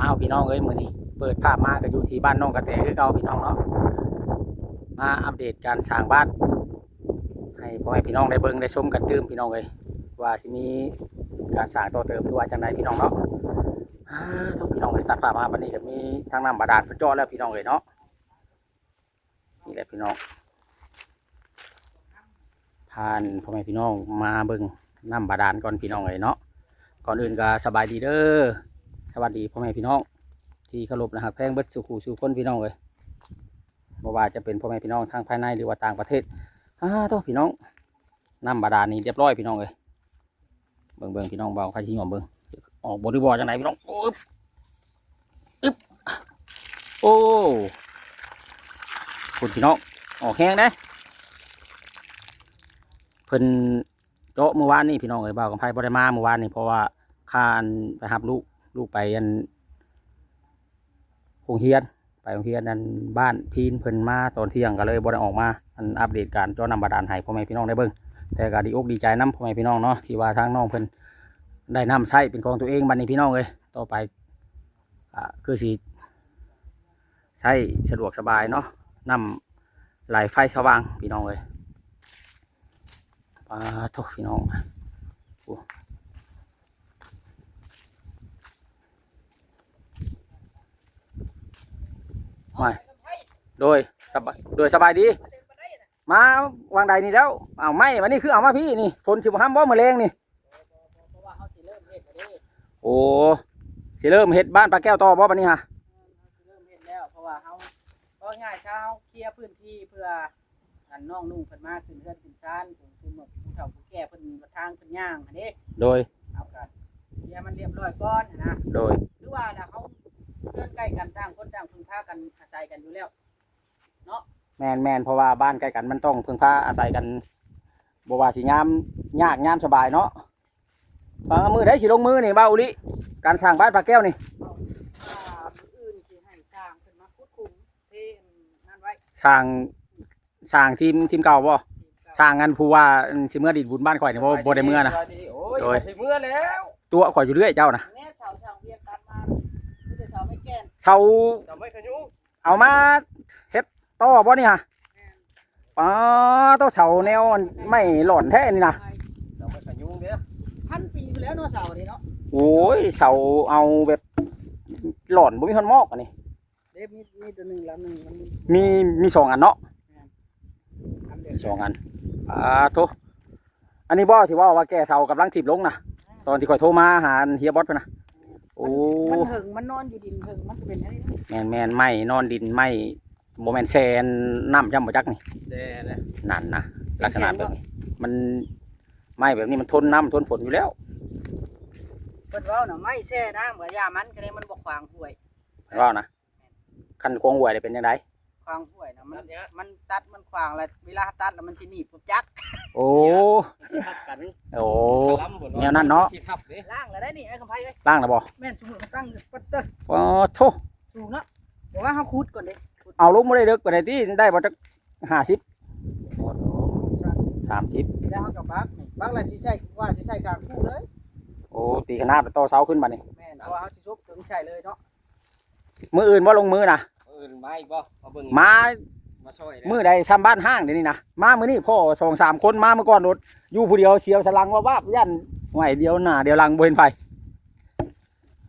ເອົາ ພີ່ນ້ອງເອີຍ ມື້ນີ້ເປີດພາບມາກໍຢູ່ທີ່ບ້ານນ້ອງກະແຕຄືເກົ່າ ພີ່ນ້ອງເນາະ. ມາອັບເດດການສ້າງບ້ານ ໃຫ້ພໍ່ແມ່ພີ່ນ້ອງໄດ້ເບິ່ງໄດ້ຊົມກັນຕື່ມ ພີ່ນ້ອງເອີຍ ວ່າຊິມີການສ້າງຕໍ່ເຕີມ ຫຼືວ່າຈັ່ງໃດ ພີ່ນ້ອງເນາະ. ອາ ໂທ້ ພີ່ນ້ອງເອີຍ ຕັດພາບມາບັດນີ້ກໍມີທາງນ້ຳບາດານເພິ່ນເຈາະແລ້ວ ພີ່ນ້ອງເອີຍເນາະ. ນີ້ແຫຼະພີ່ນ້ອງ ພາພໍ່ແມ່ພີ່ນ້ອງມາເບິ່ງນ້ຳບາດານກ່ອນ ພີ່ນ້ອງເອີຍເນາະ. ກ່ອນອື່ນກໍສະບາຍດີເດີ ສະຫວັດດີພໍ່ແມ່ພີ່ນ້ອງທີ່ເຄົາລົບ ແລະ ຮັກແພງເບິດສູ່ຄູ່ສູ່ຄົນ ພີ່ນ້ອງເອີຍ. ບໍ່ວ່າຈະເປັນພໍ່ແມ່ພີ່ນ້ອງທາງພາຍໃນ ຫຼືວ່າຕ່າງປະເທດ. ອາ ໂທ້ ພີ່ນ້ອງ ນ້ຳບາດານນີ້ຮຽບຮ້ອຍ ພີ່ນ້ອງເອີຍ. ເບິ່ງໆ ພີ່ນ້ອງ ບ່າວຄຳໄພຊິຫຍອມເບິ່ງ ອອກບໍ່ ຫຼືບໍ່ຈັ່ງໃດ ພີ່ນ້ອງ. ໂອ້ ອຶບ ອຶບ ໂອ້ ພຸ້ນ ພີ່ນ້ອງ ອອກແຮງເດ້. ເພິ່ນເຈາະມື້ວານນີ້ ພີ່ນ້ອງເອີຍ. ບ່າວຄຳໄພບໍ່ໄດ້ມາມື້ວານນີ້ ເພາະວ່າຂ້າໄປຮັບລູກ ລູກໄປອັນ ໂຮງຮຽນ ໄປໂຮງຮຽນອັນບ້ານພີນເພິ່ນມາຕອນທ່ຽງ ກໍເລີຍບໍ່ໄດ້ອອກມາອັນອັບເດດການເຈາະນ້ຳບາດານໃຫ້ພໍ່ແມ່ພີ່ນ້ອງໄດ້ເບິ່ງ. ແຕ່ກໍດີອົກດີໃຈນຳພໍ່ແມ່ພີ່ນ້ອງເນາະ ທີ່ວ່າທາງນ້ອງເພິ່ນໄດ້ນ້ຳໃຊ້ເປັນຂອງຕົວເອງບັດນີ້ ພີ່ນ້ອງເອີຍ. ຕໍ່ໄປ ອາ ຄືຊິໃຊ້ສະດວກສະບາຍເນາະ ນ້ຳໄຫຼໄຟສະຫວ່າງ ພີ່ນ້ອງເອີຍ. ປາໂທ້ ພີ່ນ້ອງ ໂອ້ ມາ ໂດຍ ສະບາຍ ໂດຍ ສະບາຍດີ. ມາຫວ່າງໃດນີ້ແລ້ວ? ເອົາ ໄມ້ ວັນນີ້ຄືເອົາມາພີ້ນີ້ ຝົນຊິບໍ່ຫ້ຳບໍ່ມື້ແລງນີ້? ເພາະວ່າເຮົາຊິເລີ່ມເຮັດແລ້ວເດ້. ໂອ້ ຊິເລີ່ມເຮັດບ້ານປາແກ້ວຕໍ່ບໍ່ບັດນີ້ຫະ? ເຮົາຊິເລີ່ມເຮັດແລ້ວ ເພາະວ່າເຮົາ ເວົ້າງ່າຍຊະ ເຮົາເຄຍພື້ນທີ່ເພື່ອ ອັນນ້ອງນຸ່ງເພິ່ນມາຂຶ້ນເຮືອນຂຶ້ນຊານ ຜູ້ ຜູ້ເຖົ້າຜູ້ແກ່ເພິ່ນ ທາງເພິ່ນຍ່າງຫັ້ນເດ້. ໂດຍ ເຮົາກໍເຄຍມັນຮຽບຮ້ອຍກ່ອນຫັ້ນນະ. ໂດຍ ຄືວ່າລະ ເຮົາເຮືອນໃກ້ກັນ ຕ່າງຄົນຕ່າງເພິ່ງພາກັນອາໄສກັນຢູ່ແລ້ວເນາະ. ແມ່ນໆ ເພາະວ່າບ້ານໃກ້ກັນມັນຕ້ອງເພິ່ງພາອາໄສກັນ ບໍ່ວ່າຊິຍາມຍາກຍາມສະບາຍເນາະ. ເອີ ມື້ໃດຊິລົງມືນີ້ ບ່າວອຸລິ ການສ້າງບ້ານປາແກ້ວນີ້? ມື້ອື່ນຊິໃຫ້ຊ່າງເພິ່ນມາຂຸດຂຸມເທອັນນັ້ນໄວ້. ສ້າງ ສ້າງທີມ ທີມເກົ່າບໍ່? ສ້າງອັນຜູ້ວ່າ ອັນ ຊິເມືອດິນບຸນບ້ານຂ້ອຍນີ້ບໍ່? ບໍ່ໄດ້ເມືອນະ. ໂດຍ ຊິເມືອແລ້ວ ຕົວະຂ້ອຍຢູ່ເລື້ອຍເຈົ້ານະ. ແມ່ນ ເສົາຊ່າງວຽກຕັດມາ ມີແຕ່ເສົາໄມ້ແກ່ນ ເສົາ ເສົາໄມ້ຂະຍຸງ ເອົາມາເຮັດຕໍ່ບໍ່ນີ້ຫະ? ແມ່ນ ປາໂທ້ ເສົາແນວອັນໄມ້ຫຼອນແທ້ນີ້ນະ. ເສົາໄມ້ຂະຍຸງເດ້ ພັນປີພຸ້ນແລ້ວເນາະ ເສົານີ້ເນາະ. ໂອ້ຍ ເສົາເອົາແບບຫຼອນ ບໍ່ມີຮອດໝອກອັນນີ້. ເດ້ ມີ ມີຕົວໜຶ່ງລຳໜຶ່ງ ມັນມີ ມີສອງອັນເນາະ. ແມ່ນ ອັນດຽວ ມີສອງອັນ. ປາໂທ້ ອັນນີ້ບໍ່ ທີ່ເວົ້າວ່າແກ່ເສົາກຳລັງຖີບລົງນະ ຕອນທີ່ຂ້ອຍໂທມາຫາເຮຍບອດເພິ່ນນະ. ໂອ້ ມັນ ມັນເຫິງ ມັນນອນຢູ່ດິນເຫິງ ມັນກໍເປັນອັນນີ້. ແມ່ນໆ ໄມ້ນອນດິນ ໄມ້ ບໍ່ແມ່ນແຊ່ນ້ຳຈ້ຳບໍ່ຈັກນີ້. ແຊ່ແຫຼະ ນັ້ນນະ ລັກສະນະແບບນີ້ ມັນ ໄມ້ແບບນີ້ມັນທົນນ້ຳທົນຝົນຢູ່ແລ້ວ. ເພິ່ນເວົ້ານະ ໄມ້ແຊ່ນ້ຳກໍຢ່າມັນ ຄັນໃດມັນບໍ່ຂວາງຫ້ວຍ ເພິ່ນເວົ້ານະ. ຄັນຂວາງຫ້ວຍແລ້ວເປັນຈັ່ງໃດ? ຂວາງຫ້ວຍນະ ມັນ ມັນຕັດ ມັນຂວາງແລ້ວ ເວລາຕັດແລ້ວມັນຊິໜີບປຶບຈັກ. ໂອ້ ຊິທັບກັນ. ໂອ້ ແນວນັ້ນເນາະ ຊິທັບເດ້. ລ້າງແລ້ວໄດ໋ນີ້ ອ້າຍຄຳໄພເອີຍ. ລ້າງແລ້ວບໍ່? ແມ່ນ ສົມມຸດເຂົາຕັ້ງ ປະເຕີ ປາໂທ້ ສູງເນາະ. ແຕ່ວ່າເຮົາຂຸດກ່ອນເດ້ ເອົາລົງບໍ່ໄດ້ເດິກປານໃດຕິ ໄດ້ບໍ່ຈັກຫ້າສິບ ສາມສິບ ແລ້ວເຮົາກໍບັກນີ້ ບັກແລ້ວຊິໃຊ້ ວ່າຊິໃສ່ກາງຄູ່ເລີຍ. ໂອ້ ຕີຂະໜາດຕໍ່ເສົາຂຶ້ນບັດນີ້. ແມ່ນ ເພາະວ່າເຮົາຊິສົບເຖິງໃສ່ເລີຍເນາະ. ມື້ອື່ນບໍ່ລົງມືນະ? ມື້ອື່ນມາອີກບໍ່? ມາເບິ່ງ ມາ ມາຊ່ອຍແລ້ວ. ມື້ໃດຊ່ຳບ້ານຮ້າງດຽວນີ້ນະ ມາມື້ນີ້ພໍ້ສອງສາມຄົນ ມາມື້ກ່ອນໂລດ ຢູ່ຜູ້ດຽວສຽວສະຫຼັງວາບໆ ຢ້ານ ຫ້ວຍ ດຽວໜ້າດຽວຫຼັງບໍ່ເຫັນໃຜ.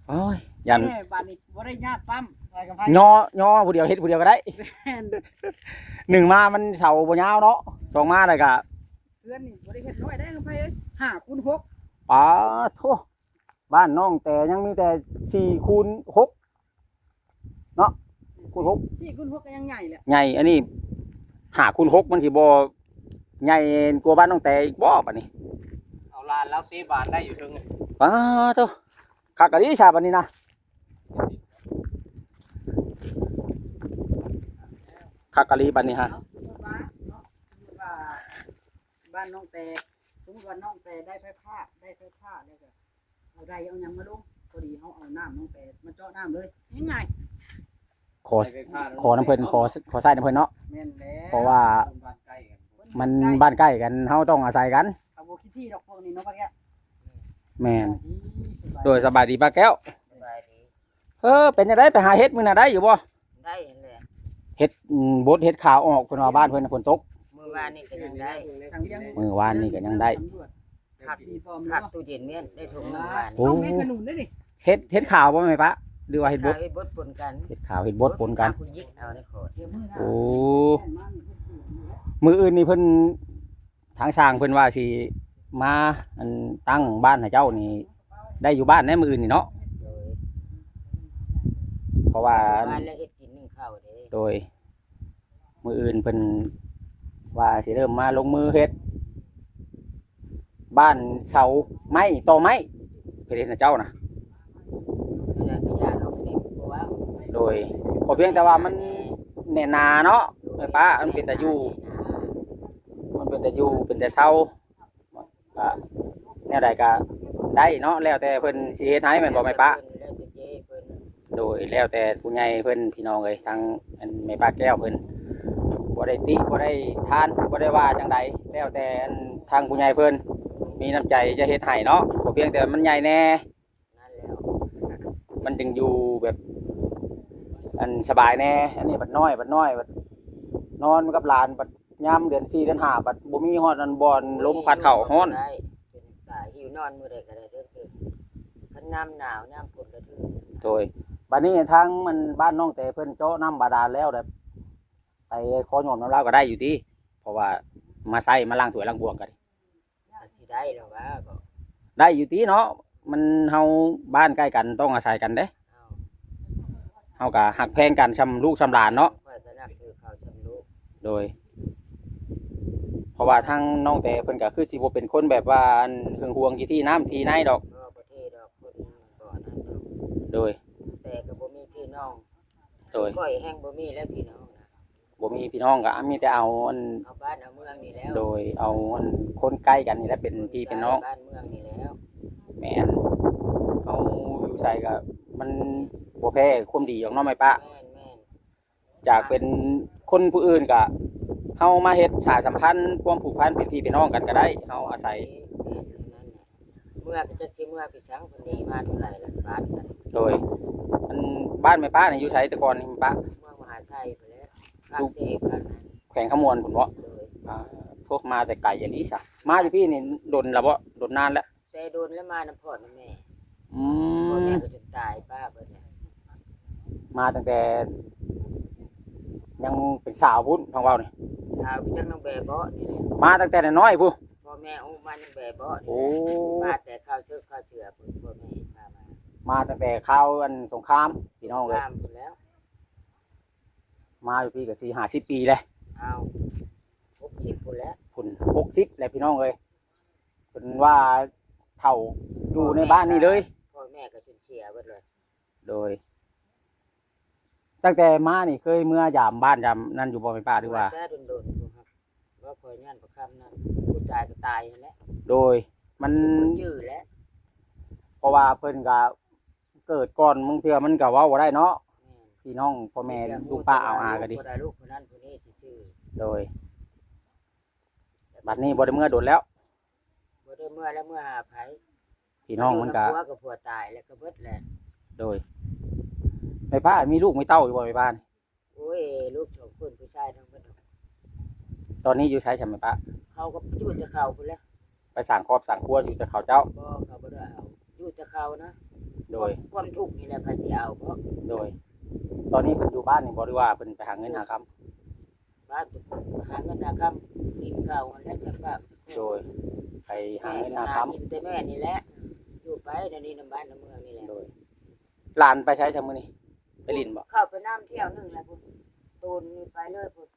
ໂອ້ຍ ຢ້ານ ແນ່ ບາດນີ້ບໍ່ໄດ້ຍາກຊ້ຳ ວ່າກັນໄປ ຍໍ ຍໍຜູ້ດຽວ ເຮັດຜູ້ດຽວກໍໄດ້. ແມ່ນ ໜຶ່ງມາມັນເສົາບໍ່ຍາວເນາະ ສອງມາແລ້ວກໍ ເຮືອນນີ້ບໍ່ໄດ້ເຮັດນ້ອຍໄດ໋ ຄຳໄພເອີຍ ຫ້າຄູນຫົກ. ປາໂທ້ ບ້ານນ້ອງແຕຍັງມີແຕ່ສີ່ຄູນຫົກເນາະ ຄູນຫົກ ສີ່ຄູນຫົກກໍຍັງໃຫຍ່ແຫຼະ ໃຫຍ່. ອັນນີ້ຫ້າຄູນຫົກ ມັນຊິບໍ່ໃຫຍ່ກວ່າບ້ານນ້ອງແຕອີກບໍ່ບັດນີ້? ເອົາລານລາວເຕະບານໄດ້ຢູ່ເທິງ. ປາໂທ້ ຄັກອີ່ຫຼີຊະບັດນີ້ນະ ຄັກອີ່ຫຼີບັດນີ້ຮະ. ເອົາ ສົມມຸດວ່າເນາະ ສົມມຸດວ່າ ບ້ານນ້ອງແຕ ສົມມຸດວ່ານ້ອງແຕໄດ້ໄຟຟ້າ ໄດ້ໄຟຟ້າແລ້ວກໍເອົາໄດເອົາຫຍັງມາລົງ ພໍດີເຮົາເອົານ້ຳນ້ອງແຕມາເຈາະນ້ຳເລີຍ ງ່າຍໆ. ຂໍ ຂໍນຳເພິ່ນ ຂໍ ຂໍໃຊ້ນຳເພິ່ນເນາະ. ແມ່ນແລ້ວ ເພາະວ່າມັນບ້ານໃກ້ກັນ ເຮົາຕ້ອງອາໄສກັນ ເຂົາບໍ່ຂີ້ຖີ່ດອກພວກນີ້ເນາະ ປາແກ້ວ. ແມ່ນ ໂດຍ ສະບາຍດີປາແກ້ວ. ສະບາຍດີ. ເອີ ເປັນຈັ່ງໃດ ໄປຫາເຫັດມື້ນັ້ນໄດ້ຢູ່ບໍ່? ໄດ້ຫັ້ນແຫຼະ ເຫັດ ອືມ ບົດເຫັດຂາວອອກ ເພິ່ນວ່າບ້ານເພິ່ນນະຝົນຕົກ. ມື້ວານນີ້ກໍຍັງໄດ້ ມື້ວານນີ້ກໍຍັງໄດ້ ພັກ ພັກຕູ້ເຢັນແມ່ນໄດ້ຖົງໜຶ່ງວານ. ໂອ້ ເຫັດ ເຫັດຂາວບໍ່ແມ່ປ້າ ຫຼືວ່າເຫັດບົດ? ເຫັດຂາວເຫັດບົດປົນກັນ ເຫັດຂາວເຫັດບົດປົນກັນ ຜູ້ຍິກເອົາໃນຂອດ. ໂອ້ ມື້ອື່ນນີ້ເພິ່ນ ທາງຊ່າງເພິ່ນວ່າຊິມາ ອັນ ຕັ້ງບ້ານໃຫ້ເຈົ້ານີ້ ໄດ້ຢູ່ບ້ານແດ່ມື້ອື່ນນີ້ເນາະ. ໂດຍ ເພາະວ່າ ຢູ່ບ້ານແລ້ວເຮັດກິນໜຶ່ງເຂົ້າເດ້. ໂດຍ ມື້ອື່ນເພິ່ນວ່າຊິເລີ່ມມາລົງມືເຮັດ ບ້ານເສົາໄມ້ ຕໍໄມ້ ເພິ່ນເຮັດໃຫ້ເຈົ້ານະ. ໂດຍ ຂໍພຽງແຕ່ວ່າມັນແໜ້ນໜາເນາະ ແມ່ປ້າ ມັນເປັນຕາຢູ່ ມັນເປັນຕາຢູ່ ເປັນຕາເຊົາ ກະແນວໃດກະໄດ້ເນາະ ແລ້ວແຕ່ເພິ່ນຊິເຮັດໃຫ້ແມ່ນບໍ່ແມ່ປ້າ? ໂດຍ ແລ້ວແຕ່ຜູ້ໃຫຍ່ເພິ່ນ ພີ່ນ້ອງເອີຍ ທາງ ອັນ ແມ່ປ້າແກ້ວເພິ່ນ ບໍ່ໄດ້ຕິ ບໍ່ໄດ້ທານ ບໍ່ໄດ້ວ່າຈັ່ງໃດ ແລ້ວແຕ່ ອັນ ທາງຜູ້ໃຫຍ່ເພິ່ນມີນ້ຳໃຈຈະເຮັດໃຫ້ເນາະ ຂໍພຽງແຕ່ມັນໃຫຍ່ແດ່ ມັນຈຶ່ງຢູ່ແບບ ອັນ ສະບາຍແດ່. ອັນນີ້ບັດນ້ອຍ ບັດນ້ອຍ ບັດນອນກັບຫຼານ ບັດຍາມເດືອນສີ່ເດືອນຫ້າ ບັດບໍ່ມີຮອດ ອັນ ບ່ອນລົມພັດເຂົ້າ ຮ້ອນ ເປັນຕາຫິວນອນມື້ໃດກໍໄດ້ເດີ ຄັນຍາມໜາວຍາມຝົນກໍຖື. ໂດຍ ບັດນີ້ທາງ ອັນ ບ້ານນ້ອງແຕເພິ່ນເຈາະນ້ຳບາດານແລ້ວ ແບບໄປຂໍໂຍມນຳລາວກໍໄດ້ຢູ່ຕິ ເພາະວ່າມາໃຊ້ມາລ້າງຖ້ວຍລ້າງບ່ວງກໍ ກໍຊິໄດ້ແລ້ວຫວາ ກໍໄດ້ຢູ່ຕິເນາະ ມັນ ເຮົາບ້ານໃກ້ກັນຕ້ອງອາໄສກັນເດ້ ເຮົາກໍຮັກແພງກັນຊ່ຳລູກຊ່ຳຫຼານເນາະ. ຂ້ອຍກໍນັບຖືເຂົາຊ່ຳລູກ. ໂດຍ ເພາະວ່າທາງນ້ອງແຕເພິ່ນກໍຄືຊິບໍ່ເປັນຄົນແບບວ່າ ອັນ ຫຶງຫວງທີ່ ທີ່ນ້ຳທີ່ໃນດອກ. ບໍ່ ບໍ່ເທດອກ ຄົນບໍ່ອັນນັ້ນດອກ. ໂດຍ ແຕ່ກໍບໍ່ມີພີ່ນ້ອງ. ໂດຍ ຂ້ອຍແຮ່ງບໍ່ມີແລ້ວພີ່ນ້ອງນະ ບໍ່ມີພີ່ນ້ອງກໍມີແຕ່ເອົາ ອັນ ເອົາບ້ານເອົາເມືອງນີ້ແຫຼະ. ໂດຍ ເອົາ ອັນ ຄົນໃກ້ກັນນີ້ແຫຼະເປັນພີ່ເປັນນ້ອງ ບ້ານເມືອງນີ້ແຫຼະ. ແມ່ນ ເຮົາຢູ່ໃສກໍມັນບໍ່ແພ້ຄວາມດີດອກເນາະແມ່ປ້າ. ແມ່ນໆ ຈາກເປັນຄົນຜູ້ອື່ນກໍເຮົາມາເຮັດສາຍສຳພັນຄວາມຜູກພັນເປັນພີ່ເປັນນ້ອງກັນກໍໄດ້ ເຮົາອາໄສ ແມ່ນ ເມື່ອກໍຈັກຊິເມື່ອໄປສັງ ເພິ່ນໜີມາເທົ່າໃດແລ້ວບ້ານກັນ. ໂດຍ ອັນ ບ້ານແມ່ປ້ານີ້ຢູ່ໃສແຕ່ກ່ອນນີ້ແມ່ປ້າ? ເມືອງມະຫາໄຊພຸ້ນແຫຼະ ຄຳເຊ ແຂວງຄຳມ່ວນພຸ້ນເບາະ? ໂດຍ ອ່າ ພວກມາແຕ່ໄກອີ່ຫຼີຊະ ມາຢູ່ພີ້ນີ້ດົນລະເບາະ ດົນນານແລ້ວ? ແຕ່ດົນແລ້ວ ມານຳພໍ່ນຳແມ່. ອືມ ພໍ່ແມ່ກໍຈົນຕາຍ ປ້າເພິ່ນນະ ມາຕັ້ງແຕ່ຍັງເປັນສາວພຸ້ນ ຟັງເວົ້ານີ້ ສາວໄປຈັກນາງແບເບາະນີ້ແຫຼະ ມາຕັ້ງແຕ່ນ້ອຍໆພຸ້ນ ພໍ່ແມ່ອຸມມາຍັງແບເບາະນີ້ແຫຼະ. ໂອ້ ມາແຕ່ຄາວເສິກຄາວເສືອພຸ້ນ ພໍ່ແມ່ພາມາ ມາຕັ້ງແຕ່ຄາວ ອັນ ສົງຄາມພີ່ນ້ອງເອີຍ ສົງຄາມພຸ້ນແລ້ວ ມາຢູ່ພີ້ກໍສີ່ຫ້າສິບປີແລ້ວ. ອ້າວ ຫົກສິບພຸ້ນແຫຼະ ພຸ້ນຫົກສິບແລ້ວພີ່ນ້ອງເອີຍ. ເພິ່ນວ່າເຖົ້າຢູ່ໃນບ້ານນີ້ເລີຍ ພໍ່ແມ່ກໍຈົນເສຍເບິດເລີຍ. ໂດຍ ຕັ້ງແຕ່ມານີ້ເຄີຍເມືອຢາມບ້ານຢາມນັ້ນຢູ່ບໍ່ແມ່ປ້າ ຫຼືວ່າ? ແຕ່ດົນໆ ບໍ່ຄ່ອຍຍ້ອນປະຄຳນັ້ນ ຜູ້ຕາຍກໍຕາຍຫັ້ນແຫຼະ. ໂດຍ ມັນ ບໍ່ຈື່ແຫຼະ ເພາະວ່າເພິ່ນກໍເກີດກ່ອນ ບາງເທື່ອມັນກໍເວົ້າບໍ່ໄດ້ເນາະ. ແມ່ນ ພີ່ນ້ອງພໍ່ແມ່ ມີແຕ່ ລູກປ້າອາວອາກໍດີ ຜູ້ໃດລູກຜູ້ນັ້ນຜູ້ນີ້ຊື່ໆ. ໂດຍ ບັດນີ້ບໍ່ໄດ້ເມືອດົນແລ້ວ ບໍ່ໄດ້ເມືອແລ້ວ ເມືອຫາໃຜ? ພີ່ນ້ອງມັນກະ ຜົວກໍຜົວຕາຍແລ້ວກໍເບິດແຫຼະ. ໂດຍ ແມ່ປ້າມີລູກມີເຕົ້າຢູ່ບໍ່ແມ່ປ້ານີ້? ໂອ້ຍ ລູກສອງຄົນ ຜູ້ຊາຍທັງເບິດ. ຕອນນີ້ຢູ່ໃສຊະແມ່ປ້າ? ເຂົາກໍຢູ່ແຕ່ເຂົາພຸ້ນແຫຼະ ໄປສ້າງຄອບສ້າງຄົວຢູ່ແຕ່ເຂົາເຈົ້າ. ບໍ່ ເຂົາບໍ່ໄດ້ເອົາ ຢູ່ແຕ່ເຂົານະ. ໂດຍ ຄວາມ ຄວາມທຸກນີ້ແຫຼະ ໃຜຊິເອົາບໍ່? ໂດຍ ຕອນນີ້ເພິ່ນຢູ່ບ້ານນີ້ບໍ່ ຫຼືວ່າເພິ່ນໄປຫາເງິນຫາຄຳ? ບ້ານ ຫາເງິນຫາຄຳ ກິນເຂົ້າຫັ້ນແຫຼະ ຈາກປາກ. ໂດຍ ໄປຫາເງິນຫາຄຳ ແມ່ຫາກິນແຕ່ແມ່ນີ້ແຫຼະ ຢູ່ໄປແນວນີ້ນຳບ້ານນຳເມືອງນີ້ແຫຼະ. ໂດຍ ຫຼານໄປໃສຊະມື້ນີ້? ໄປຫຼິ້ນບໍ່? ເຂົ້າໄປນຳທ່ຽວໜຶ່ງແລ້ວພຸ້ນ ໂຕນນີ້ໄປເລີຍພຸ້ນ.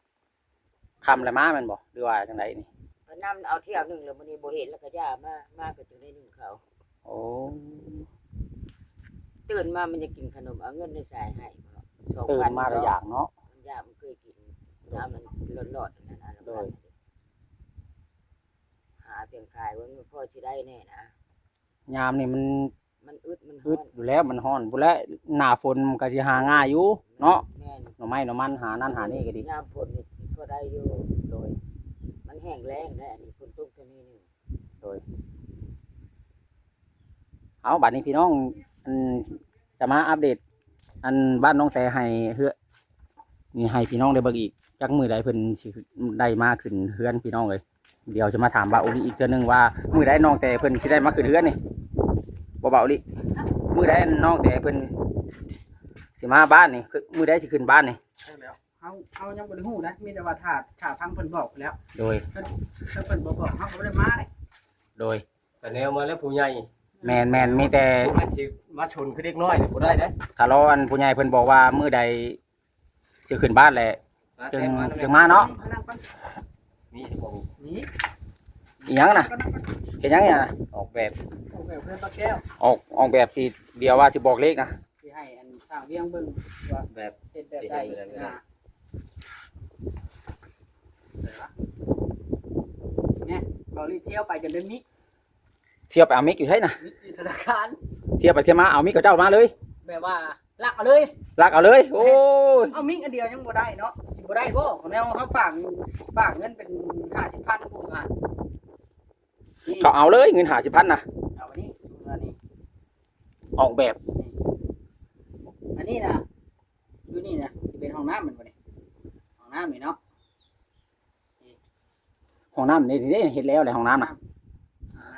ຄ່ຳແລ້ວມາແມ່ນບໍ່ ຫຼືວ່າຈັ່ງໃດນີ້? ໄປນຳເອົາທ່ຽວໜຶ່ງແລ້ວ ມື້ນີ້ບໍ່ເຫັນແລ້ວກໍຢ່າມາ ມາກໍຈຶ່ງໄດ້ໜຶ້ງເຂົ້າ. ໂອ້ ຕື່ນມາມັນຢາກກິນຂະໜົມ ເອົາເງິນໃນສາຍໃຫ້ ສອງພັນ ຕື່ນມາແລ້ວຢາກເນາະ ມັນຢາກ ມັນເຄີຍກິນ ໂດຍ ນ້ຳມັນຫຼອດໆ ອັນນັ້ນ ໂດຍ ຫາພຽງຂາຍວ່າພໍຊິໄດ້ແດ່ນະ. ຍາມນີ້ມັນ ມັນອຶດ ມັນຮ້ອນ ອຶດຢູ່ແລ້ວ ມັນຮ້ອນພຸ້ນແຫຼະ. ໜ້າຝົນມັນກໍຊິຫາງ່າຍຢູ່ເນາະ ແມ່ນ ໜໍ່ໄມ້ໜໍ່ມັນ ຫານັ້ນຫານີ້ກໍດີ. ຍາມຝົນນີ້ຊິພໍໄດ້ຢູ່. ໂດຍ ມັນແຫ້ງແລ້ງແລ້ວ ອັນນີ້ຝົນຕົກຊະນິດໜຶ່ງ. ໂດຍ ເອົາ ບັດນີ້ພີ່ນ້ອງ ອັນ ຈະມາອັບເດດ ອັນບ້ານນ້ອງແຕໃຫ້ເຮືອ ນີ້ໃຫ້ພີ່ນ້ອງໄດ້ເບິ່ງອີກ ຈັກມື້ໃດເພິ່ນຊິໄດ້ມາຂຶ້ນເຮືອນພີ່ນ້ອງເອີຍ. ດຽວຈະມາຖາມບ່າວໂອລິອີກເທື່ອໜຶ່ງວ່າ ມື້ໃດນ້ອງແຕເພິ່ນຊິໄດ້ມາຂຶ້ນເຮືອນນີ້ ບໍ່ບ່າວໂອລິ? ມື້ໃດນ້ອງແຕເພິ່ນຊິມາບ້ານນີ້? ມື້ໃດຊິຂຶ້ນບ້ານນີ້? ເອົາແລ້ວ ເຮົາ ເຮົາຍັງບໍ່ໄດ້ຮູ້ນະ ມີແຕ່ວ່າຖ້າ ຖ້າຟັງເພິ່ນບອກພຸ້ນແຫຼ້ວ. ໂດຍ ຄັນ ຄັນເພິ່ນບໍ່ບອກ ເຮົາກໍບໍ່ໄດ້ມາເດ້. ໂດຍ ກະແນວມາແລ້ວຜູ້ໃຫຍ່. ແມ່ນໆ ມີແຕ່ ບໍ່ແມ່ນຊິມາຊົນຄືເດັກນ້ອຍນີ້ບໍ່ໄດ້ເດ້. ຖ້າລໍອັນຜູ້ໃຫຍ່ເພິ່ນບອກວ່າມື້ໃດຊິຂຶ້ນບ້ານແຫຼະ ຈຶ່ງ ຈຶ່ງມາເນາະ. ມີບໍ່ມີ? ມີ. ອີຫຍັງນະ? ເຮັດຫຍັງນີ້ນະ? ອອກແບບ ອອກແບບເຮືອນປາແກ້ວ. ອອກ ອອກແບບຊິ ດຽວວ່າຊິບອກເລກນະ. ຊິໃຫ້ອັນຊ່າງວຽງເບິ່ງວ່າແບບເຮັດແບບໃດນະ. ແມ່ນ ເບົາລີທ່ຽວໄປຈົນໄດ້ມິກ. ທ່ຽວໄປເອົາມິກຢູ່ໃສນະ? ມິກຢູ່ທະນາຄານ. ທ່ຽວໄປທ່ຽວມາເອົາມິກເຂົາເຈົ້າມາເລີຍ ແບບວ່າລັກເອົາເລີຍ. ລັກເອົາເລີຍ. ໂອ້ຍ ເອົາມິກອັນດຽວຍັງບໍ່ໄດ້ເນາະ ຊິບໍ່ໄດ້ບໍ່? ແນວເຮົາຝາກ ຝາກເງິນເປັນຫ້າສິບພັນພຸ້ນວ່າ ເຂົາເອົາເລີຍເງິນຫ້າສິບພັນນະ. ເອົາອັນນີ້ ອັນນີ້ ອອກແບບ ອັນນີ້ນະ ຢູ່ນີ້ນະ ຊິເປັນຫ້ອງນ້ຳແມ່ນບໍ່ນີ້? ຫ້ອງນ້ຳນີ້ເນາະ. ຫ້ອງນ້ຳນີ້ເດ້ ເຮັດແລ້ວແຫຼະຫ້ອງນ້ຳນະ. ຫ້ອງ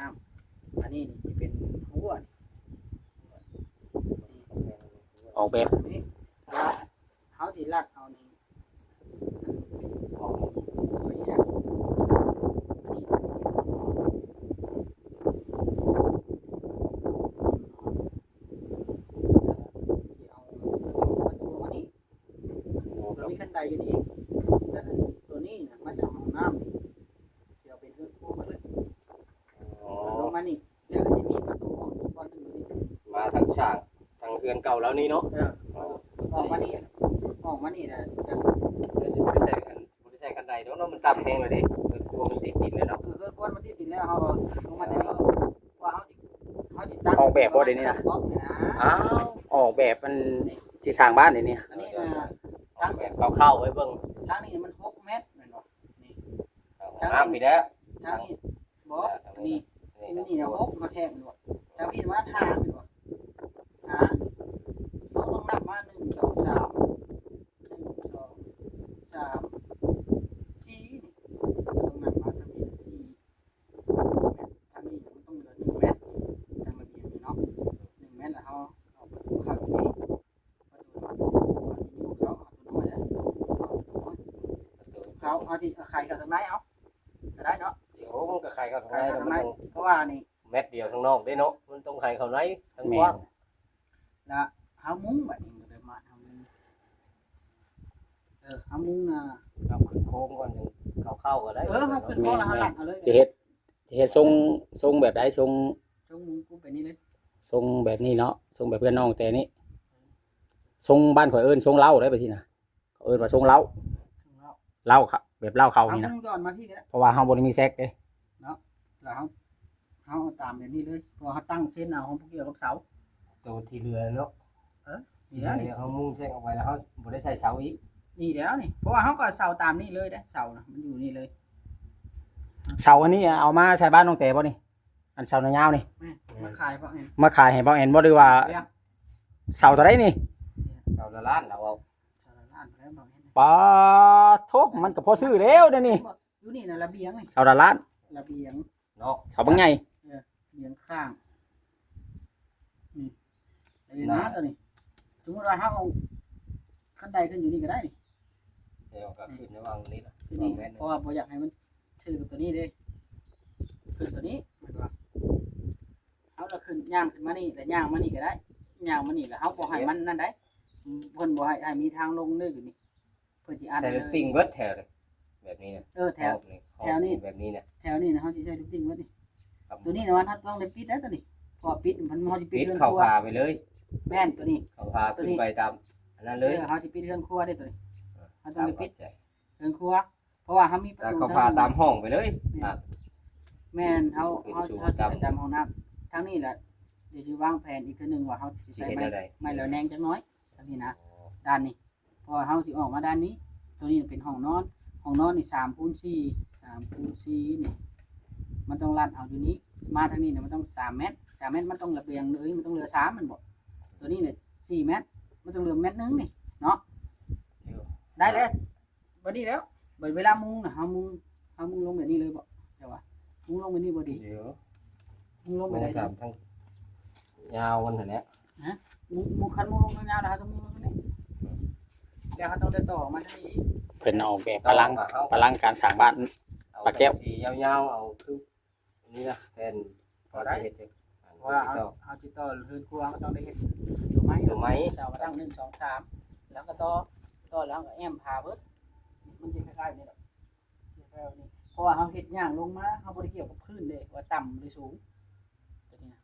ນ້ຳ ອັນນີ້ນີ້ຊິເປັນຮົ້ວ ອອກແບບນີ້ ເຮົາຊິລັດເອົານີ້ ອັນນີ້ ອັນນີ້ເປັນຫ້ອງນອນ ຊິເອົາປະຕູ ປະຕູມານີ້. ໂອ້ ມັນມີຄັນໄດຢູ່ນີ້ ແລ້ວອັນໂຕນີ້ນະ ມາຈາກຫ້ອງນ້ຳ ຊິເອົາເປັນເຮືອນຄົວໝົດເລີຍ. ອໍ ລົງມານີ້ ແລ້ວກໍຊິມີປະຕູອອກອີກບ່ອນໜຶ່ງຢູ່ນີ້ ມາທາງສ້າງ ທາງເຮືອນເກົ່າລາວນີ້ເນາະ. ເອີ ອໍ ອອກມານີ້ ອອກມານີ້ນະ ຈັ່ງ ແລ້ວຊິບໍ່ໄດ້ໃສ່ອັນ ບໍ່ໄດ້ໃສ່ຄັນໄດດອກເນາະ ມັນຕ່ຳແຮງແລ້ວເດ້ ເຮືອນຄົວມັນຕິດດິນແລ້ວເນາະ. ເອີ ເຮືອນຄົວມັນຕິດດິນແລ້ວ ເຮົາເອົາລົງມາແຕ່ນີ້ ວ່າເຮົາຊິ ເຮົາຊິຕັ້ງ ອອກແບບບໍ່ດຽວນີ້ນະ? ບລັອກນີ້ນະ. ອ້າວ ອອກແບບມັນ ນີ້ ຊິສ້າງບ້ານດຽວນີ້ ອັນນີ້ນະ ອອກແບບຄ່າວໆໄວ້ເບິ່ງ. ທາງນີ້ມັນຫົກແມັດແມ່ນບໍ່? ນີ້ ຫ້ອງນ້ຳນີ້ແຫຼະ ທາງນີ້ ບໍ່ ນີ້ ນີ້ນະ ຫົກມາແທກແມ່ນບໍ່? ທາງນີ້ມາຫ້າແມ່ນບໍ່? ຫ້າ ເຮົາຕ້ອງນັບມາ ໜຶ່ງ ສອງ ສາມ ໜຶ່ງ ສອງ ສາມ ສີ່ ນີ້ ເຮົາຕ້ອງນັບມາທາງນີ້ສີ່ ແມັດ ທາງນີ້ມັນຕ້ອງເຫຼືອໜຶ່ງແມັດ ທາງລະບຽງນີ້ເນາະ ໜຶ່ງແມັດ ແລ້ວເຮົາເອົາປະຕູເຂົ້າຢູ່ນີ້ ປະຕູ ປະຕູ ເຮົາຊິຍູ້ເຂົ້າເອົາໂຕນ້ອຍເດີ ເອົາໂຕນ້ອຍ ປະຕູເຂົ້າ ເຮົາຊິໄຂເຂົ້າທາງໃນເອົາ ກໍໄດ້ເນາະ. ໂອ້ ມັນກໍໄຂເຂົ້າທາງໃນ ໄຂເຂົ້າທາງໃນ ເພາະວ່ານີ້ ແມັດດຽວທາງນອກເດ້ເນາະ ມັນຕ້ອງໄຂເຂົ້າໃນ ທາງກວ້າງ. ແມ່ນ ລະເຮົາມຸງບັດນີ້ ໂດຍມາດເຮົາມຸງ ເອີ ເຮົາມຸງນະ ເຮົາຂຶ້ນໂຄງກ່ອນ ຈັ່ງເຂົ້າໆກໍໄດ້. ເອີ ເຮົາຂຶ້ນໂຄງແລ້ວເຮົາລັດເອົາເລີຍ ຊິເຮັດ ຊິເຮັດຊົງ ຊົງແບບໃດ? ຊົງ ຊົງມຸງກຸບແບບນີ້ເລີຍ ຊົງແບບນີ້ເນາະ ຊົງແບບເຮືອນນ້ອງແຕນີ້ ຊົງບ້ານຂ້ອຍເອີ້ນຊົງເລົ້າໄດ໋ ແບບຊີ້ນະ ເຂົາເອີ້ນວ່າຊົງເລົ້າ ຊົງເລົ້າ ເລົ້າ ແບບເລົ້າເຂົ້ານີ້ນະ ເຮົາມຸງຍ້ອນມາພີ້ກໍໄດ້ ເພາະວ່າເຮົາບໍ່ໄດ້ມີແຊັກເດ້ເນາະ ແລ້ວເຮົາ ເຮົາເອົາຕາມແບບນີ້ເລີຍ ເພາະວ່າເຮົາຕັ້ງເຊັ່ນເອົາ ເຮົາບໍ່ກ່ຽວກັບເສົາ ໂຕທີ່ເຫຼືອເນາະ. ເອີ ນີ້ແຫຼະນີ້ ເຮົາມຸງແຊັກອອກໄປແລ້ວ ເຮົາບໍ່ໄດ້ໃສ່ເສົາອີກ ນີ້ແຫຼະນີ້ ເພາະວ່າເຮົາກໍເອົາເສົາຕາມນີ້ເລີຍເດ້ ເສົານະ ມັນຢູ່ນີ້ເລີຍ. ເສົາອັນນີ້ເອົາມາໃສ່ບ້ານນ້ອງແຕບໍ່ນີ້? ອັນເສົາຍາວໆນີ້ ແມ່ນ ມາຂາຍພວກນີ້ ມາຂາຍໃຫ້ບ່າວແອນບໍ່ ຫຼືວ່າ ເລື່ອງ ເສົາເທົ່າໃດນີ້? ເສົາລະລ້ານລະເວົ້າ ເສົາລະລ້ານພຸ້ນແຫຼະບ່າວແອນ. ປາໂທ້ ມັນກໍພໍຊື້ແລ້ວດຽວນີ້ ຢູ່ນີ້ນະ ລະບຽງນີ້ ເສົາລະລ້ານ ລະບຽງເນາະ ເສົາບັກໃຫຍ່ ເອີ ລະບຽງຂ້າງ ນີ້ ລະບຽງ ນະ ນະ ຕົວນີ້ ສົມມຸດວ່າເຮົາເອົາຄັນໄດຂຶ້ນຢູ່ນີ້ກໍໄດ້ນີ້ ແລ້ວກໍຂຶ້ນລະຫວ່າງນີ້ລະ ຂຶ້ນນີ້ ແມ່ນ ເພາະວ່າບໍ່ຢາກໃຫ້ມັນ ຊື່ກັບຕົວນີ້ເດ້ ຂຶ້ນຕົວນີ້ແມ່ນບໍ່? ເຮົາລະຂຶ້ນ ຍ່າງຂຶ້ນມານີ້ ລະຍ່າງມານີ້ກໍໄດ້ ຍ່າງມານີ້ ລະເຮົາບໍ່ໃຫ້ມັນນັ້ນໄດ໋ ເພິ່ນບໍ່ໃຫ້ ໃຫ້ມີທາງລົງເລີຍຢູ່ນີ້ ເພິ່ນຊິອັດ ໃສ່ລູກຕິ່ງເບິດແຖວນີ້ ແບບນີ້ນະ. ເອີ ແຖວ ຮອບນີ້ ແຖວນີ້ ຮອບນີ້ແບບນີ້ນະ ແຖວນີ້ນະ ເຮົາຊິໃສ່ລູກຕິ່ງເບິດນີ້ ໂຕນີ້ນະ ມັນເຮົາຕ້ອງໄດ້ປິດໄດ້ ໂຕນີ້ ເພາະວ່າປິດ ມັນ ເຮົາຊິປິດເຮືອນຄົວ ເຂົ້າຄາໄປເລີຍ ແມ່ນ ໂຕນີ້ ເຂົ້າຄາຂຶ້ນໄປຕາມອັນນັ້ນເລີຍ ເອີ ເຮົາຊິປິດເຮືອນຄົວເດ້ ໂຕນີ້ ເຮົາຕ້ອງໄດ້ປິດເຮືອນຄົວ ເພາະວ່າເຮົາມີປະຕູ ເຂົ້າຄາຕາມຫ້ອງໄປເລີຍ ແມ່ນ ເຮົາ ເຮົາຊິໄປຕາມຫ້ອງນ້ຳ ທາງນີ້ແຫຼະ ດຽວຊິວາງແຜນອີກເທື່ອໜຶ່ງວ່າເຮົາຊິໃຊ້ໄມ້ ຊິເຮັດແນວໃດ ໄມ້ລະແນງຈັກໜ້ອຍ ທາງນີ້ນະ ອໍ ດ້ານນີ້ ເພາະວ່າເຮົາຊິອອກມາດ້ານນີ້ ໂຕນີ້ເປັນຫ້ອງນອນ ຫ້ອງນອນນີ້ສາມຄູນສີ່ ສາມຄູນສີ່ນີ້ ມັນຕ້ອງລັດເອົາຢູ່ນີ້ ມາທາງນີ້ນະ ມັນຕ້ອງສາມແມັດ ສາມແມັດ ມັນຕ້ອງລະບຽງເລີຍ ມັນຕ້ອງເຫຼືອສາມແມ່ນບໍ່? ໂຕນີ້ນະສີ່ແມັດ ມັນຕ້ອງເຫຼືອແມັດໜຶ່ງນີ້ເນາະ. ໄດ້ແລ້ວ ພໍດີແລ້ວ. ບັດເວລາມຸງນະ ເຮົາມຸງ ເຮົາມຸງລົງແບບນີ້ເລີຍບໍ? ແຕ່ວ່າມຸງລົງແບບນີ້ບໍ່ດີ? ດຽວ ມຸງລົງແບບໃດ? ຕາມທາງຍາວມັນຫັ້ນແຫຼະ. ຮະ? ມຸງ ມຸງ ຄັນມຸງລົງທາງຍາວແລ້ວ ເຮົາຕ້ອງມຸງລົງທາງນີ້ ແລ້ວເຮົາຕ້ອງໄດ້ຕໍ່ອອກມາທາງນີ້ອີກ. ເພິ່ນອອກແບບປະລັງ ປະລັງການສ້າງບ້ານ ປາແກ້ວ. ເອົາສັງກະສີຍາວໆ ເອົາຄື ນີ້ນະ ແຜ່ນ ພໍໄດ້ ເຮົາຊິເຮັດ ເພາະວ່າເຮົາ ເຮົາຊິຕໍ່ເຮືອນຄົວ ເຮົາກໍຕ້ອງໄດ້ເຮັດຕົວໄມ້ ຕົວໄມ້ ເສົາຕັ້ງ ໜຶ່ງ ສອງ ສາມ ແລ້ວກໍຕໍ່ ຕໍ່ແລ້ວກໍແອ້ມຜາເບິດ. ມັນຊິຄ້າຍໆແບບນີ້ດອກ ຄ້າຍໆແບບນີ້ ເພາະວ່າເຮົາເຮັດຍ່າງລົງມາ ເຮົາບໍ່ໄດ້ກ່ຽວກັບພື້ນເດ້ ວ່າຕ່ຳຫຼືສູງ ຕົວນີ້ນະ.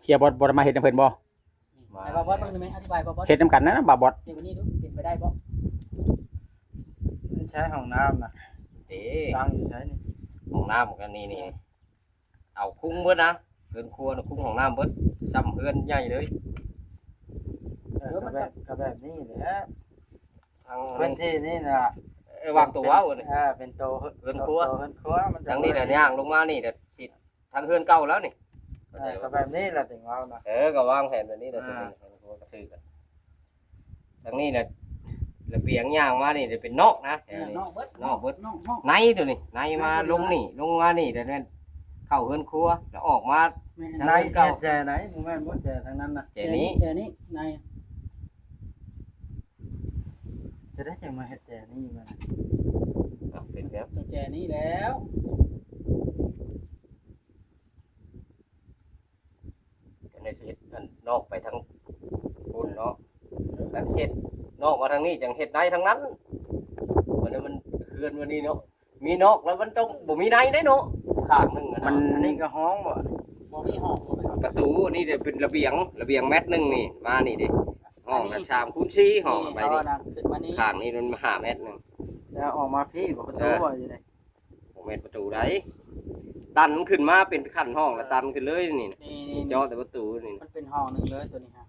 ເຮັດ ບໍ່ ບໍ່ໄດ້ມາເຮັດນຳເພິ່ນບໍ່? ມາ ໃຫ້ບ່າວບອດເບິ່ງໄດ້ໄໝ? ອະທິບາຍບ່າວບອດ ເຮັດນຳກັນນະບ່າວບອດ. ເຮັດແບບນີ້ດູ ເປັນໄປໄດ້ບໍ່? ໃຊ້ຫ້ອງນ້ຳນະ ເດ້ ຕັ້ງຢູ່ໃສນີ້? ຫ້ອງນ້ຳກໍນີ້ ນີ້ ເອົາຄຸມເບິດນະ ເຮືອນຄົວນະ ຄຸມຫ້ອງນ້ຳເບິດ ຊ່ຳເຮືອນໃຫຍ່ເລີຍ. ເອີ ກໍແບບ ກໍແບບນີ້ແຫຼະ ທາງ ພື້ນທີ່ນີ້ນະ ເອີ ວາງຕົວເວົ້າ ເປັນ ເອີ ເປັນໂຕເຮືອນຄົວ ເປັນໂຕເຮືອນຄົວ ມັນຈະ ທາງນີ້ແຫຼະ ຍ່າງລົງມານີ້ແຫຼະ ຊິ ທາງເຮືອນເກົ່າແລ້ວນີ້. ເອີ ກໍແບບນີ້ແຫຼະ ເຖິງເວົ້ານະ. ເອີ ກໍວາງແຜນແບບນີ້ແຫຼະ ອ່າ ເຖິງເຮືອນຄົວກໍຖືກ. ທາງນີ້ນະ ລະບຽງຍ່າງມານີ້ຈະເປັນນອກນະ. ເອີ ນອກເບິດ ນອກເບິດ ນອກ ນອກ ໃນຕົວນີ້ ໃນມາລົງນີ້ ລົງມານີ້ ແລ້ວແມ່ນເຂົ້າເຮືອນຄົວ ແລ້ວອອກມາ ໃນ ທາງເຮືອນເກົ່າ. ແຈໃດ? ບໍ່ແມ່ນບໍ່ ແຈທາງນັ້ນນະ ແຈນີ້ ແຈນີ້ ໃນ. ຈະໄດ້ຈັ່ງມາເຮັດແຈນີ້ມັນ ເອົາ ເປັນແບບ ແຈນີ້ແລ້ວ. ກໍໄດ້ເຮັດອັນນອກໄປທາງພຸ້ນເນາະ ແລ້ວເຮັດນອກມາທາງນີ້ ຈັ່ງເຮັດໃນທາງນັ້ນ. ບັດນີ້ມັນເຮືອນ ບັດນີ້ເນາະ ມີນອກແລ້ວມັນຕ້ອງບໍ່ມີໃນເດ້ເນາະ ຂ້າງໜຶ່ງນະ. ມັນ ອັນນີ້ກໍຫ້ອງບໍ່? ບໍ່ມີຫ້ອງ ປະຕູນີ້ເດ້ ເປັນລະບຽງ ລະບຽງແມັດໜຶ່ງນີ້ ມານີ້ເດ້ ຫ້ອງລະ ອັນນີ້ ສາມຄູນສີ່ ຫ້ອງໄປນີ້ ຂຶ້ນມານີ້ ຂ້າງນີ້ມັນຫ້າແມັດໜຶ່ງ ແລ້ວອອກມາພີ້ບໍ່? ປະຕູ ເອີ ບໍ່ຢູ່ໃນ ບໍ່ແມ່ນປະຕູໃດ໋ ຕັນຂຶ້ນມາເປັນຂັ້ນຫ້ອງ ແລ້ວຕັນຂຶ້ນເລີຍນີ້ ນີ້ ນີ້ ນີ້ ເຈາະແຕ່ປະຕູນີ້ ມັນເປັນຫ້ອງໜຶ່ງເລີຍຕົວນີ້ຮະ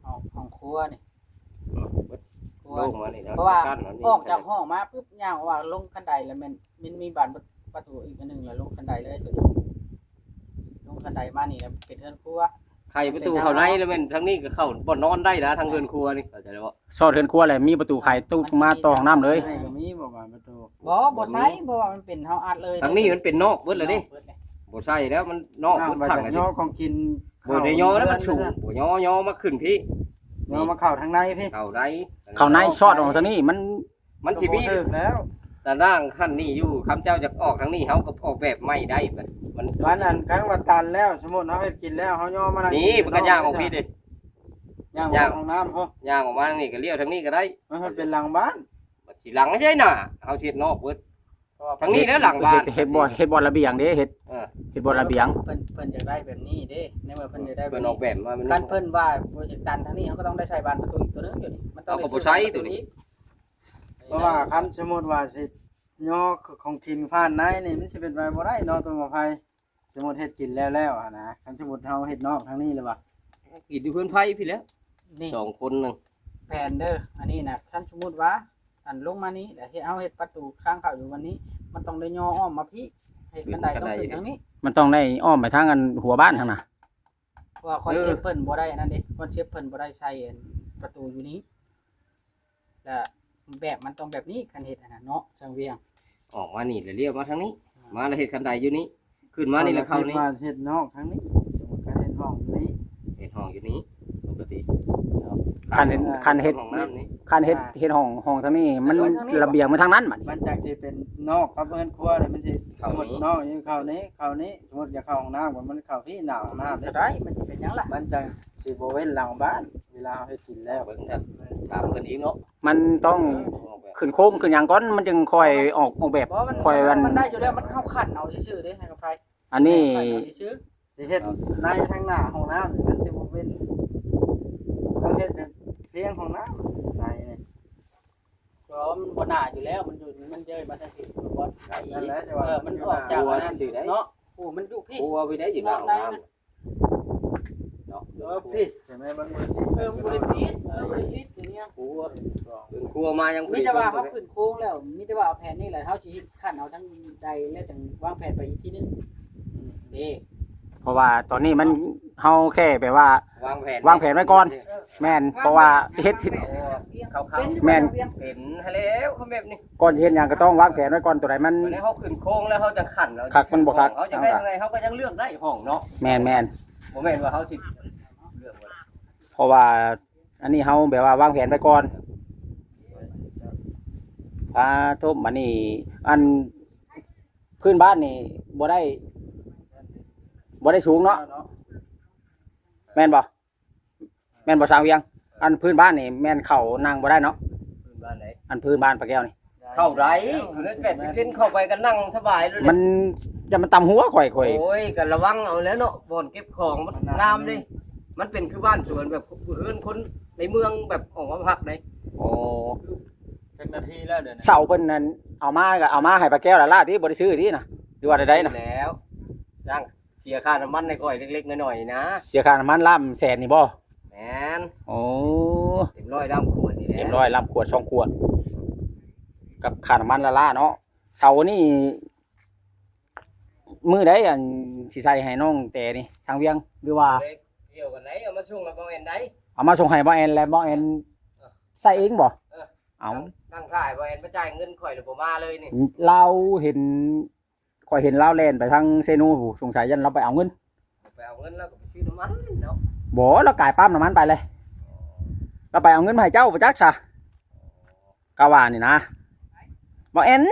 ຫ້ອງ ຫ້ອງຄົວນີ້ ເອີ ເບິດ ຄົວ ໂລ່ງມານີ້ນະ ເພາະວ່າ ກັນອັນນີ້ ອອກຈາກຫ້ອງມາປຶບ ຍ່າງອອກມາລົງຄັນໄດ ແລ້ວແມ່ນ ມັນມີບານປະຕູອີກອັນໜຶ່ງ ແລ້ວລົງຄັນໄດເລີຍຕົວນີ້ ລົງຄັນໄດມານີ້ ແລ້ວເປັນເຮືອນຄົວ. ໄຂປະຕູເຂົ້າໃນແລ້ວແມ່ນທາງນີ້ກໍເຂົ້າບ່ອນນອນໄດ້ນະ ທາງເຮືອນຄົວນີ້ ເຂົ້າໃຈແລ້ວບໍ່? ຊອດເຮືອນຄົວແຫຼະ ມີປະຕູໄຂຕຸມາຕໍ່ຫ້ອງນ້ຳເລີຍ. ບໍ່ ບໍ່ໃສ່ ເພາະວ່າມັນເປັນ ເຮົາອັດເລີຍ ທາງນີ້ມັນເປັນນອກເບິດແລ້ວເດ້ ບໍ່ໃສ່ແລ້ວ ມັນນອກເບິດ ຂັງ ຍໍຂອງກິນ ບໍ່ໄດ້ຍໍແລ້ວ ມັນສູງ ບໍ່ຍໍ ຍໍມາຂຶ້ນພີ້ ຍໍມາເຂົ້າທາງໃນພີ້ ເຂົ້າໃນ ເຂົ້າໃນຊອດອອກທາງນີ້ ມັນ ມັນຊິມີ ຖືກແລ້ວ ຕາລ່າງຂັ້ນນີ້ຢູ່ ຄຳເຈົ້າຢາກອອກທາງນີ້ ເຮົາກໍອອກແບບໃໝ່ໄດ້ ມັນ ອັນນັ້ນ ຄັນວ່າຕັນແລ້ວ ສົມມຸດເຮົາເຮັດກິນແລ້ວ ເຮົາຍໍມາທາງນີ້ ມັນກໍຍ່າງອອກພີ້ເດ້ ຍ່າງອອກຫ້ອງນ້ຳພຸ້ນ ຍ່າງອອກມາທາງນີ້ກໍລ້ຽວທາງນີ້ກໍໄດ້ ມັນເປັນຫຼັງບ້ານ ມັນຊິຫຼັງໃດນະ ເຮົາຊິເຮັດນອກເບິດ ທາງນີ້ແຫຼະຫຼັງບ້ານ ເຮັດ ເຮັດບ່ອນ ເຮັດບ່ອນລະບຽງເດ້ ເຮັດ ເອີ ເຮັດບ່ອນລະບຽງ ເພິ່ນ ເພິ່ນຢາກໄດ້ແບບນີ້ເດ້ ໃນເມື່ອເພິ່ນຢາກໄດ້ແບບນີ້ ເພິ່ນອອກແບບມາ ຄັນເພິ່ນວ່າບໍ່ຢາກຕັນທາງນີ້ ເຮົາກໍຕ້ອງໄດ້ໃສ່ບານປະຕູອີກຕົວໜຶ່ງ ດຽວນີ້ມັນຕ້ອງໄດ້ ເຮົາກໍບໍ່ໃສ່ຕົວນີ້ ເພາະວ່າຄັນສົມມຸດວ່າຊິຍໍຂອງກິນຜ່ານໃນນີ້ ມັນຊິເປັນໄປບໍ່ໄດ້ເນາະ ຕົວໝາໄພ ສົມມຸດເຮັດກິນແລ້ວໆຫັ້ນນະ ຄັນສົມມຸດເຮົາເຮັດນອກທາງນີ້ແລ້ວວ່າ ກິນຢູ່ເຮືອນໃຜພີ້ແຫຼະ ນີ້ ສອງຄົນໜຶ່ງ ແຜນເດີ ອັນນີ້ນະ ຄັນສົມມຸດວ່າ ອັນລົງມານີ້ ແລ້ວເຮັດ ເຮົາເຮັດປະຕູທາງເຂົ້າຢູ່ວັນນີ້ ມັນຕ້ອງໄດ້ຍໍອ້ອມມາພີ້ ເຮັດຄັນໄດຕ້ອງຂຶ້ນທາງນີ້ ມັນຕ້ອງໄດ້ອ້ອມໄປທາງອັນຫົວບ້ານຫັ້ນນະ ເພາະວ່າຄອນເຊັບ ເອີ ເພິ່ນບໍ່ໄດ້ອັນນັ້ນເດ້ ຄອນເຊັບເພິ່ນບໍ່ໄດ້ໃສ່ອັນປະຕູຢູ່ນີ້ ແລ້ວແບບມັນຕ້ອງແບບນີ້ ຄັນເຮັດຫັ້ນນະເນາະ ຊ່າງວຽງ ອອກມານີ້ແລ້ວລ້ຽວມາທາງນີ້ ອ່າ ມາແລ້ວເຮັດຄັນໄດຢູ່ນີ້ ຂຶ້ນມານີ້ແລ້ວເຂົ້ານີ້ ເຮົາຄິດວ່າເຮັດນອກທາງນີ້ ສົມມຸດກໍເຮັດຫ້ອງຢູ່ນີ້ ເຮັດຫ້ອງຢູ່ນີ້ປົກກະຕິເນາະ ຄັນເຮັດ ຄັນເຮັດຫ້ອງນ້ຳນີ້ ຄັນເຮັດ ອ່າ ເຮັດຫ້ອງ ຫ້ອງທາງນີ້ ມັນ ເອີ ທາງນີ້ ລະບຽງມັນທາງນັ້ນບັດນີ້ ມັນຈັກຊິເປັນນອກກັບເຮືອນຄົວນີ້ ມັນຊິ ເຂົ້ານີ້ ສົມມຸດນອກຢູ່ເຂົ້ານີ້ ເຂົ້ານີ້ ສົມມຸດຢາກເຂົ້າຫ້ອງນ້ຳ ມັນເຂົ້າພີ້ໜ້າຫ້ອງນ້ຳ ກໍໄດ້ ມັນຊິເປັນຫຍັງລະ ມັນຈັ່ງຊິບໍ່ເວັ້ນຫຼັງບ້ານ ເວລາເຮົາເຮັດກິນແລ້ວ ເບິ່ງກັນ ຖາມເພິ່ນອີກເນາະ ມັນຕ້ອງ ເອີ ຂຶ້ນໂຄງຂຶ້ນຫຍັງກ່ອນ ມັນຈຶ່ງຄ່ອຍອອກ ອອກແບບ ບໍ່ ມັນ ຄ່ອຍອັນ ມັນໄດ້ຢູ່ແລ້ວ ມັນເຮົາຂັນເອົາຊື່ໆເດ້ ໃຫ້ອະໄພ ອັນນີ້ ຄັນເອົາຊື່ໆ ຊິເຮັດໃນທາງໜ້າຫ້ອງນ້ຳນີ້ ມັນຊິບໍ່ເປັນ ຕ້ອງເຮັດພຽງຫ້ອງນ້ຳໃນນີ້ ເພາະມັນບໍ່ໜ້າຢູ່ແລ້ວ ມັນຢູ່ ມັນເຍີ້ຍມາທາງພີ້ ມັນບໍ່ ນັ້ນແຫຼະ ແຕ່ວ່າ ເອີ ມັນອອກຈາກອັນນັ້ນເນາະ ໂອ້ ມັນຢູ່ພີ້ ໂອ້ ເອົາໄປໄດ້ຢູ່ໜ້າຫ້ອງນ້ຳ ເນາະ ເອີ ພີ້ ເຫັນໄໝ ມັນບໍ່ໄດ້ຜິດ ເອີ ມັນບໍ່ໄດ້ຜິດ ມັນບໍ່ໄດ້ຜິດຕົວນີ້ ຄົວ ເປັນຄົວມາຍັງ ມີແຕ່ວ່າເຮົາຂຶ້ນໂຄງແລ້ວ ມີແຕ່ວ່າເອົາແຜນນີ້ແຫຼະ ເຮົາຊິຄັນເອົາທາງໃດ ແລ້ວຈັ່ງວາງແຜນໄປອີກທີໜຶ່ງ ອືມ ເດ້ ເພາະວ່າຕອນນີ້ມັນ ເຮົາແຄ່ແບບວ່າ ວາງແຜນ ວາງແຜນໄວ້ກ່ອນ ເອີ ແມ່ນ ເພາະວ່າເຮັດຜິດ ເຂົາ ເຂົາ ແມ່ນ ເຫັນຫັ້ນແລ້ວ ເຂົາແບບນີ້ ກ່ອນຊິເຮັດຫຍັງກໍຕ້ອງວາງແຜນໄວ້ກ່ອນ ຕົວໃດມັນ ເຮົາຂຶ້ນໂຄງແລ້ວເຮົາຈັ່ງຂັນເອົາ ຄັກມັນບໍ່ຄັກ ເຮົາຈັ່ງໄດ້ຈັ່ງໃດ ເຮົາກໍຍັງເລືອກໄດ້ຫ້ອງເນາະ ແມ່ນໆ ບໍ່ແມ່ນວ່າເຮົາຊິເລືອກບໍ່ໄດ້ ເພາະວ່າອັນນີ້ເຮົາແບບວ່າວາງແຜນໄວ້ກ່ອນ ອ່າ ໂທ້ ບັດນີ້ ອັນ ພື້ນບ້ານນີ້ບໍ່ໄດ້ ບໍ່ໄດ້ສູງເນາະ ແມ່ນບໍ່? ແມ່ນບໍ່ ຊ່າງວຽງ? ອັນພື້ນບ້ານນີ້ແມ່ນເຂົ້ານັ່ງບໍ່ໄດ້ເນາະ? ພື້ນບ້ານໃດ? ອັນພື້ນບ້ານປາແກ້ວນີ້ ເຂົ້າໄດ້ ຄືແປດສິບເຊັນ ເຂົ້າໄປກໍນັ່ງສະບາຍເລີຍ ມັນ ຢ່າມັນຕຳຫົວຂ້ອຍ ຂ້ອຍ ໂອ້ຍ ກໍລະວັງເອົາແລ້ວເນາະ ບ່ອນເກັບຂອງມັນງາມເດ້ ມັນເປັນຄືບ້ານສວນ ແບບເຮືອນຄົນໃນເມືອງ ແບບອອກມາພັກໃດ ໂອ້ ຈັກນາທີແລ້ວດຽວນີ້ ເສົາເພິ່ນນັ້ນເອົາມາ ກໍເອົາມາໃຫ້ປາແກ້ວລະລາດຕິ ບໍ່ໄດ້ຊື້ຕິນະ ຫຼືວ່າໃດໆນະ ແລ້ວ ຈ້າງ ເສຍຄ່ານ້ຳມັນໃຫ້ຂ້ອຍເລັກໆນ້ອຍໆນະ ເສຍຄ່ານ້ຳມັນລ້ານແສນນີ້ບໍ່? ແມ່ນ ໂອ້ ເຕັມຮ້ອຍລ້ານຂວດນີ້ແຫຼະ ເຕັມຮ້ອຍລ້ານຂວດ ສອງຂວດ ກັບຄ່ານ້ຳມັນລ້າໆເນາະ ເສົານີ້ ມື້ໃດອັນຊິໃສ່ໃຫ້ນ້ອງແຕນີ້ ຊ່າງວຽງ ຫຼືວ່າ ກ່ຽວກັນໃດ ເອົາມາສົ່ງໃຫ້ບ່າວແອນໃດ ເອົາມາສົ່ງໃຫ້ບ່າວແອນ ແລະບ່າວແອນໃສ່ເອງບໍ່? ເອີ ເອົາ ນັ່ງ ນັ່ງຖ້າໃຫ້ບ່າວແອນມາຈ່າຍເງິນຂ້ອຍ ແລ້ວບໍ່ມາເລີຍນີ້ ລາວເຫັນ ຂ້ອຍເຫັນລາວແລ່ນໄປທາງເຊໂນພຸ້ນ ສົງໄສຢ້ານລາວໄປເອົາເງິນ ໄປເອົາເງິນ ລາວກໍໄປຊື້ນ້ຳມັນເນາະ ບໍ່ ລາວກາຍປ້ຳນ້ຳມັນໄປເລີຍ ລາວໄປເອົາເງິນມາໃຫ້ເຈົ້າບໍ່ຈັກຊະ ກະວ່ານີ້ນະ ບໍ່ແມ່ນ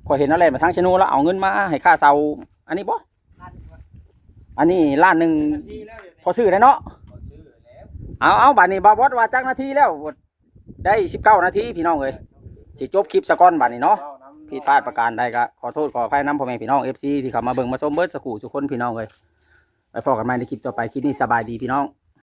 ຂ້ອຍເຫັນລາວແລ່ນໄປທາງເຊໂນ ລາວເອົາເງິນມາໃຫ້ຄ່າເຊົ່າ ອັນນີ້ບໍ່? ອັນນີ້ລ້ານໜຶ່ງ ພໍຊື້ໄດ້ເນາະ ພໍຊື້ແລ້ວ ເອົາ ເອົາ ບາດນີ້ບ່າວບອດວ່າຈັກນາທີແລ້ວ? ໄດ້ສິບເກົ້ານາທີພີ່ນ້ອງເອີຍ ຊິຈົບຄລິບສາກ່ອນບາດນີ້ເນາະ ຜິດພາດປະການໃດກໍຂໍໂທດຂໍອະໄພນຳພໍ່ແມ່ພີ່ນ້ອງເອັຟຊີທີ່ເຂົ້າມາເບິ່ງມາຊົມເບິດສູ່ຜູ້ສູ່ຄົນພີ່ນ້ອງເອີຍ ໄວ້ພໍ້ກັນໃໝ່ໃນຄລິບຕໍ່ໄປ ຄລິບນີ້ສະບາຍດີພີ່ນ້ອງ.